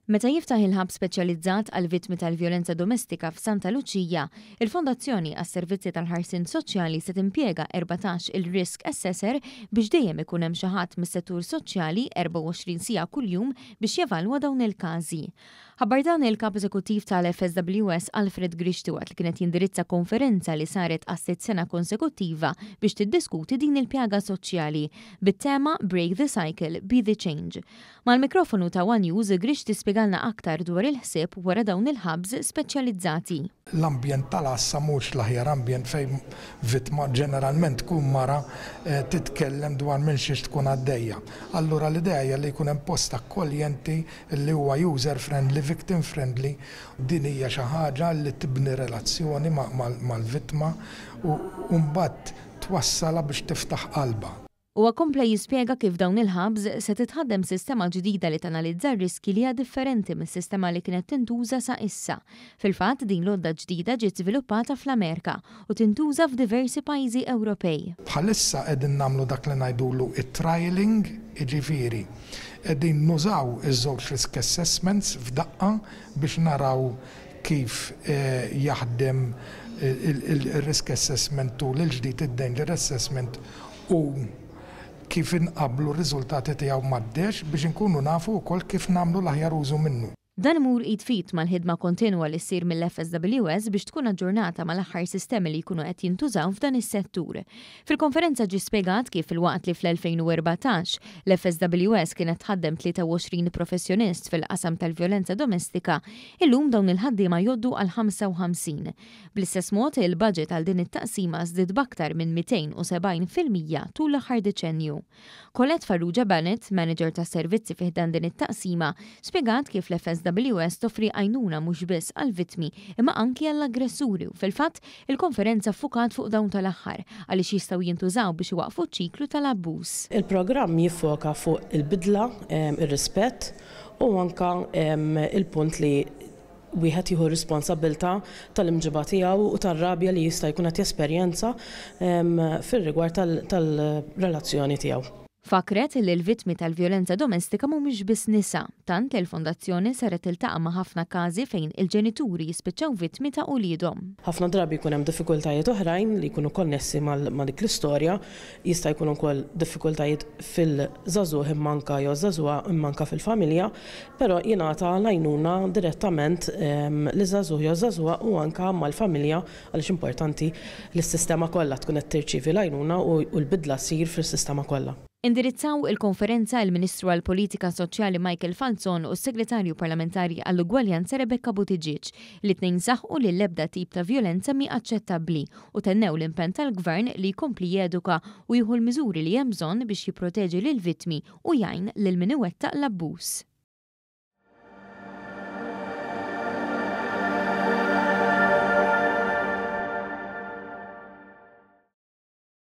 Meta jiftaħ il-hub speċjalizzat għall-vittmi tal-vjolenza domestika f'Santa Luċija, il-Fondazzjoni għas-Servizzi tal-Ħarsien Soċjali se timpjega 14 il-risk assessor biex dejjem ikun hemm xi ħadd mis-settur soċjali 24 siegħa kuljum biex jevalwa dawn il-każi. Ħabbar dan il-Kap Eżekuttiv tal-FSWS Alfred Grixti waqt li kien qed jindirizza konferenza li saret għas-sitt sena konsekuttiva biex tiddiskuti din il-pjaga soċjali, bit-tema Break the Cycle, Be the Change. Mal-mikrofonu ta' one News, Grixti spjegalna aktar dwar il-ħsieb wara dawn il-hubs speċjalizzati. L-ambjent tal-għassa mhux l-aħjar ambjent fejn vittma, ġeneralment tkun mara, titkellem dwar minn xiex tkun għaddejja. Allura l-idea hija li jkun hemm post akkoljenti li huwa user friendly, victim friendly. Din hija xi ħaġa li tibni relazzjoni mal-vittma u mbagħad twassalha biex tiftaħ qalbha. Huwa kompla jispjega kif dawn il-hubs se titħaddem sistema ġdida li tanalizza r-riskji li hija differenti mis-sistema li kienet tintuża sa issa. Fil-fatt, din l-għodda ġdida ġiet żviluppata fl-Amerika u tintuża f'diversi pajjiżi Ewropej. Bħalissa qegħdin nagħmlu dak li ngħidulu t-trialling, jiġifieri qegħdin nużaw iż-żewġ risk assessments f'daqqa biex naraw kif jaħdem il-risk assessment tool il-ġdid, id-danger assessment, u kif inqabblu r-riżultati tiegħu mad-DASH biex inkunu nafu wkoll kif nagħmlu l-aħjar użu minnu. Dan imur id f'id mal-ħidma kontinwa li ssir mill-FSWS biex tkun aġġornata mal-aħħar sistemi li jkunu qed jintużaw f'dan is-settur. Fil-konferenza ġie spjegat kif filwaqt li fl-2014 l-FSWS kienet tħaddem 23 professjonist fil-qasam tal-vjolenza domestika, illum dawn il-ħaddiema jgħoddu għal 55. Bl-istess mod, il-baġit għal din it-taqsima żdied b'aktar minn 270% tul l-aħħar deċennju. Colette Farrugia Bennett, Manager tas-Servizzi fi ħdan din it-taqsima, spjegat kif l-FSWS toffri għajnuna mhux biss għall-vittmi imma anki għall-aggressuri u fil-fatt il-konferenza ffukat fuq dawn tal-aħħar għaliex jistgħu jintużaw biex iwaqqfu ċ-ċiklu tal-abbuż. Il-programm jiffoka fuq il-bidla, ir-rispett u anke il-punt li wieħed jieħu r-responsabbiltà tal-imġiba tiegħu u tar-rabja li jista' jkun qed jesperjenza fir-rigward tal-relazzjoni tiegħu. Fakkret li l-vittmi tal-vjolenza domestika mhumiex biss nisa, tant li l-Fondazzjoni saret tiltaqa' ma' ħafna każi fejn il-ġenituri jispiċċaw vittmi ta' uliedhom. Ħafna drabi jkun hemm diffikultajiet oħrajn li jkunu konnessi ma' dik l-istorja, jista' jkun ukoll diffikultajiet fil-żagħżugħ imma anke jew żagħżugħa imma anke fil-familja. Però jingħata l-għajnuna direttament liż-żagħżugħ jew żagħżugħa u anke mal-familja għaliex importanti li s-sistema kollha tkun qed tirċievi l-għajnuna u l-bidla ssir fis-sistema kollha. Indirizzaw il-konferenza il-Ministru għall-Politika Soċjali Michael Falzon u s-Segretarju Parlamentari għall-Ugwaljanza Rebecca Buttigieg li t-tnejn saħqu li l-ebda tip ta' vjolenza mhi aċċettabbli u tennew l-impenn tal-Gvern li jkompli jeduka u jieħu l-miżuri li hemm bżonn biex jipproteġi lill-vittmi u jgħin lil min iwettaq l-abbuż.